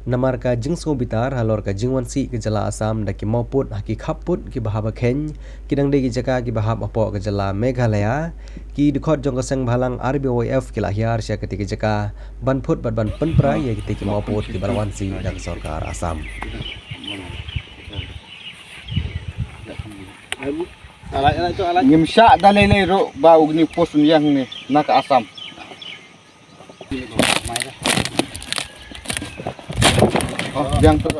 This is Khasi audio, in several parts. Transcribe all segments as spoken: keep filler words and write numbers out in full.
Namar ka jingsngewbitar halor ka jingwan sih ka jylla Assam da ki mawpud ha ki khappud kiba hap ba kheiñ, ki dang dei ki jaka kiba hap hapoh ka jylla Meghalaya, ki dkhot jong ka seng bhalang R B O F ki la hiar sha kata ka jaka ban phut bad ban pynpra ïa kita ki mawpud kiba la wan sih da ka sorkar Assam. Ngim shah da lei lei ruh ba u kñi post un ïeng ne na ka Assam. Oh, biang tu.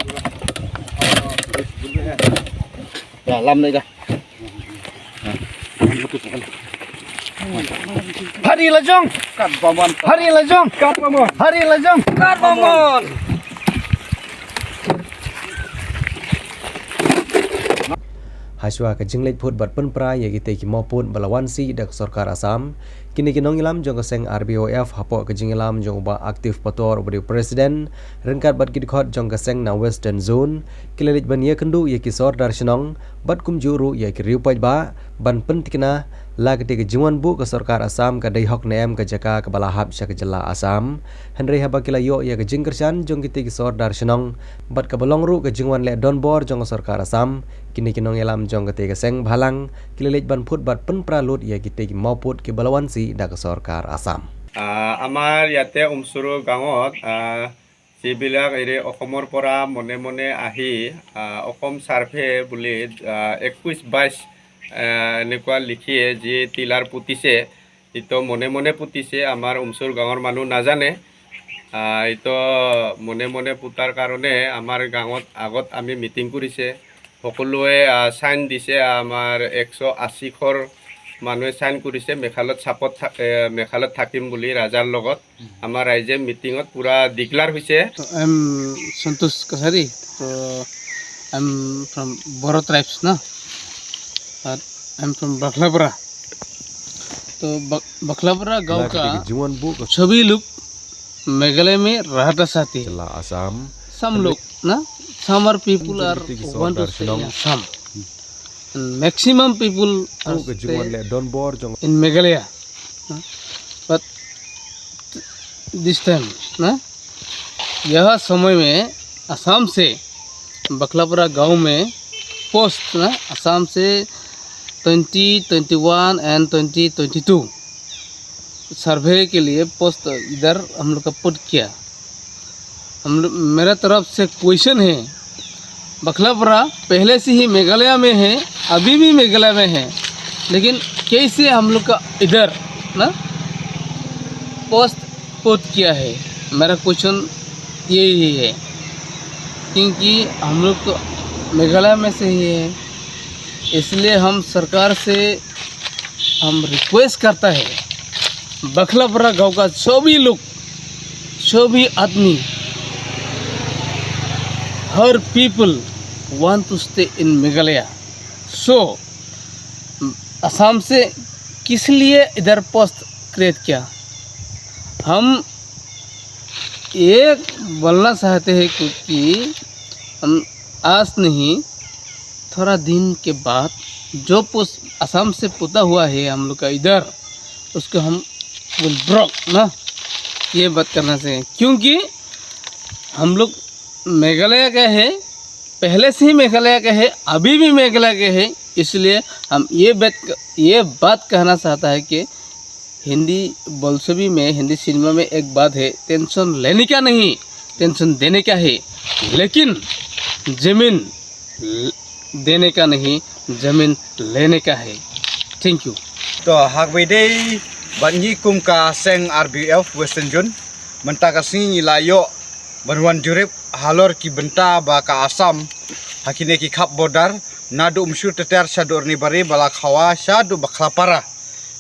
Ya, lam lei dah. Hari lajong. Kat bamon. Hari lajong. Kat bamon. Hari lajong. Kat bamon. Hashwa ka jingleit phut bad pynpra ïa kita ki mawpud ba la wan sih da ka sorkar Assam, kine ki nongïalam jong ka seng R B O F hapoh ka jingïalam jong u Bah Active Pator uba dei u president, ryngkat bad ki dkhot jong ka seng na Western Zone, ki la leit ban ïakynduh ïa ki sordar shnong bad kumjuh ruh ïa ki riew paidbah ban pyntikna la katei ka jingwan buh ka sorkar Assam ka dei hok ne em ka jaka kaba la hap sha ka jylla Assam. Hynrei haba ki la ïoh ïa ka jingkyrshan jong kitei ki sordar shnong bad kaba long ruh ka jingwan leh donbor jong ka sorkar Assam, kine ki nongïalam jong katei ka seng bhalang ki la leit ban phut bad pynpra lut ïa kitei ki mawpud kiba la wan sih da ka sorkar Assam. আহ, আমাৰ ইয়াতে উমচুৰু গাঁৱত, আহ, যিবিলাক হেৰি অসমৰ পৰা মনে মনে আহি, আহ, অসম চাৰ্ভে বুলি, আহ, একৈশ বাইশ, আহ, এনেকুৱা লিখিয়ে যি টিলাৰ পুতিছে, এইটো মনে মনে পুতিছে, আমাৰ উমচুৰ গাঁৱৰ মানুহ নাজানে। আহ, এইটো মনে মনে পুতাৰ কাৰণে আমাৰ গাঁৱত আগত আমি মিটিং কৰিছে, সকলোৱে, আহ, চাইন দিছে, আমাৰ একশ আশী ঘৰ মানুহে চাইন কৰিছে মেঘালয়ত চাপত থা-, এ, মেঘালয়ত থাকিম বুলি ৰাজাৰ লগত। আমাৰ ৰাইজে মিটিঙত পুৰা ডিক্লেয়াৰ হৈছে। I am Santosh Kasari. So, I am from Boro tribes, na? But I am from Bakhlapara. तो ब-, बखलापुरा गांव का सभी लोग मेघालय में रहता साथी। Jylla Assam, some लोग ना, some are people are want to stay in Assam। Maximum people are stay in Meghalaya। But this time ना, यह समय में असम से बखलापुरा गांव में पोस्ट ना, असम से twenty twenty one and twenty twenty two survey के लिए पोस्ट इधर हम लोग का पुट किया। हम लोग, मेरा तरफ से क्वेश्चन है, बखलापुरा पहले से ही मेघालय में है, अभी भी मेघालय में है, लेकिन कैसे हम लोग का इधर ना पोस्ट पुट किया है? मेरा क्वेश्चन यही है, क्योंकि हम लोग तो मेघालय में से ही है, इसलिए हम सरकार से हम रिक्वेस्ट करता है, बखलापुरा गांव का सभी लोग, सभी आदमी, हर people want to stay in Meghalaya. So Assam से किस लिए इधर पोस्ट क्रिएट किया? हम ये बोलना चाहते हैं, क्योंकि हम आज नहीं, थोड़ा दिन के बाद जो पोस्ट असम से पोता हुआ है हम लोग का इधर, उसको हम विल ब्लॉक ना, ये बात करना चाहिए, क्योंकि हम लोग मेघालय का है, पहले से ही मेघालय का है, अभी भी मेघालय का है। इसलिए हम ये बात, ये बात कहना चाहता है कि हिंदी बोलछबी में, हिंदी सिनेमा में एक बात है, टेंशन लेने का नहीं, टेंशन देने का है, लेकिन जमीन देने का नहीं, जमीन लेने का है। Thank you। To haba ïadei bad ngi kum ka seng R B F Western Zone, mynta ka sngi ngi la ïoh ban wan jurip halor ki bynta ba ka Assam ha kine ki khap border, naduh Umsur Teter shaduh Ranibari, Balakhawa shaduh Bakhlapara.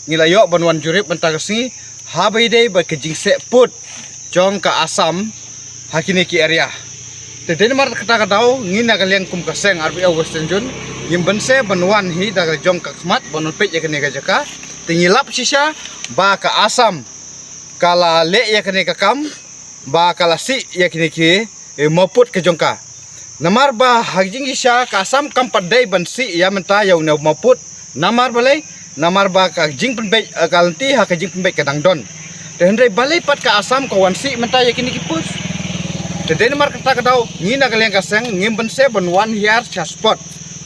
Ngi la ïoh ban wan jurip mynta ka sngi haba ïadei bad ka jingseh put jong ka Assam ha kine ki area. Te dei namar kata ka daw ngi na ka liang kum ka seng R B F Western Zone ngim banse ban wan hi da ka jong ka khmat ban wan peit ïa kane ka jaka. Te ngi lap shisha ba ka Assam ka la leh ïa kane ka kam ba ka la sih ïa kine ki, eh, mawpud ka jong ka. Namar ba ha ka jingshisha ka Assam kam pat dei ban sih ïa mynta ïa une u mawpud. Namar balei? Namar ba ka jingpynbeit, eh, ka lynti ha ka jingpynbeit ka dang don. Te hynrei balei pat ka Assam ka wan sih mynta ïa kine ki post? Te dei namar kata ka daw ngi na ka liang ka seng ngim banse ban wan hiar sha spot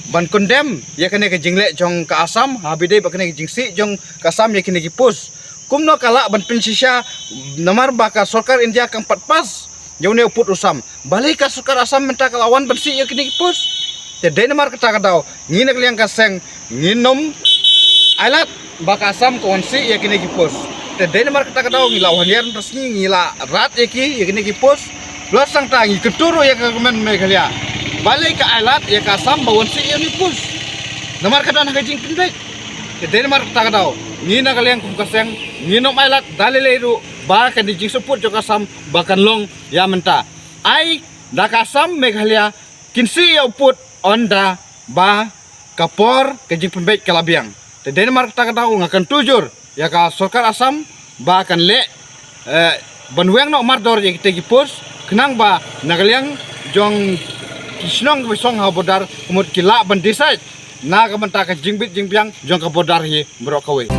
ban condemn ïa kane ka jingleh jong ka Assam, ha ba dei ba kane ka jingsih jong ka Assam ïa kine ki post. Kumno ka lah ban pynshisha namar ba ka sorkar India kam pat pass ïa une u pud u sam. Balei ka sorkar Assam mynta ka la wan ban sih ïa kine ki post? Te dei namar kata ka daw ngi na ka liang ka seng ngin ym ailad ba ka Assam ka wan sih ïa kine ki post. Te dei namar kata ka daw ngi la wan hiar mynta sngi, ngi la rat ïa ki ïa kine ki post. Plus tang ta ngi kyntu ruh ïa ka government Meghalaya, balei ka ailad ïa ka Assam ba wan sih ïa une u post. Namar ka don ha ka jingpynbeit. Te dei namar kata ka daw ngi na ka liang kum ka seng ngin ym ailad da lei lei ruh ba kane ka jingsngewpud jong ka Assam ba kan long ïa mynta. Ai da ka Assam Meghalaya kin sih ïa u pud ynda ba ka por ka jingpynbeit ka la biang. Te dei namar kata ka daw nga kyntu jur ïa ka sorkar Assam ba kan leh, eh, ban weng noh mardor ïa kita ki post khnang ba na ka liang jong ki shnong kiba song ha border ka mut ki lah ban decide na ka bynta ka jingbit jingbiang jong ka border hi baroh kawei.